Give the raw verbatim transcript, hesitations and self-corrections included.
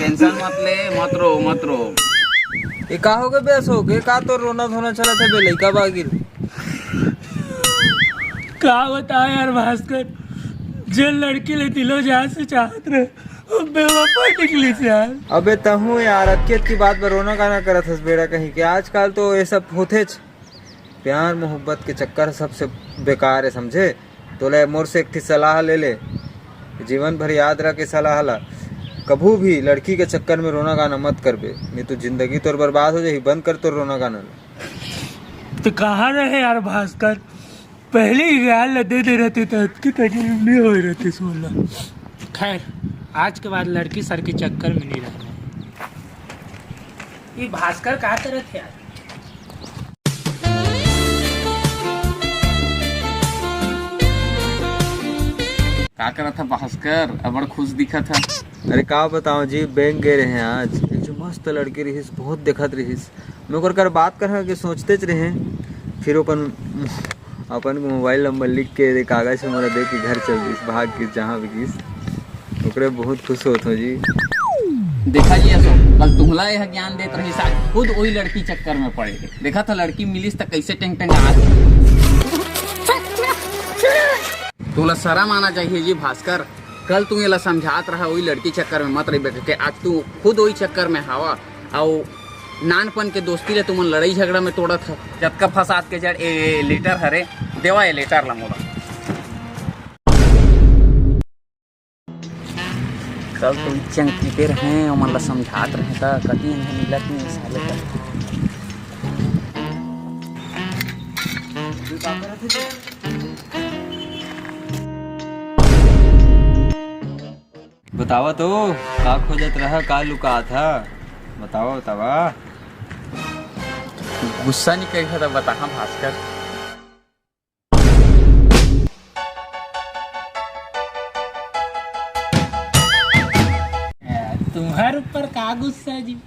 Tension मत ले, मत रो, मत रो। ये का हो गए बे अशोक? ये का तो रोना धोना चलत हे बे, लइका बागिर? का बताओ यार भास्कर, जे लड़की ले दिलो जान से चाहत रहे, वो बेवफा निकलिस यार। अबे तहूँ यार, अतकी अतकी बात बर रोना गाना करत हस बेड़ा कहीं के। आजकल तो ये सब होथेच। प्यार मोहब्बत के चक्कर सबसे बेकार हे, समझे? तोला मोर से एक ठी सलाह ले ले, जीवन भर याद रख ए सलाह ला। कभू भी लड़की के चक्कर में रोना गाना मत करबे, नहीं तो जिंदगी तोर बर्बाद हो जाही। बंद कर तोर रोना गाना ला। तो कहाँ रहे यार भास्कर, पहले ही गाल ला दे दे रहते तो अतकी तकलीफ नहीं होए रहती सोला। खैर, आज के बाद लड़की सर के चक्कर में नहीं रहना। ये भास्कर का करत हे यार? का करत ह भास्कर? अबड़ खुश दिखत ह। अरे का बताओ जी, बैंक गए रहे आज, एक जो मस्त लड़की रहिस, बहुत देखत रहिस। मैं ओकर कर बात करहा के सोचतेच रहे, फिर अपन अपन मोबाइल नंबर लिख के दे कागज से मोला दे के घर चल दिस, भाग गिस, जहाँ भी गिस। ओकरे बहुत खुश होत हो जी। देखा जी अशोक, कल तुहला यह ज्ञान देत रहिस, आज खुद वही लड़की चक्कर में पड़े हे। देखा था लड़की मिलिस त कैसे टेंग टेंग आज। तुहला शर्म आना चाहिए जी भास्कर, कल तू एला समझात रहा वही लड़की चक्कर में मत रहिबे के, आज तू खुद वही चक्कर में हवा। अउ नानपन के दोस्ती ले तुमन लड़ाई झगड़ा में तोड़त ह। जतका फसाद के जड़ ए लेटर हरे, देवा ए लेटर ला मोला। कल तो इच्चंग पीटे रहे, ओमन ला समझात रहे त कति इन्हें मिलत नहीं साले का। बतावा तो, का खोजत रहा, का लुकात हा? बतावा, बतावा। गुस्सा नहीं करी था, बता हाँ भास्कर। तुम्हार ऊपर का गुस्सा जी?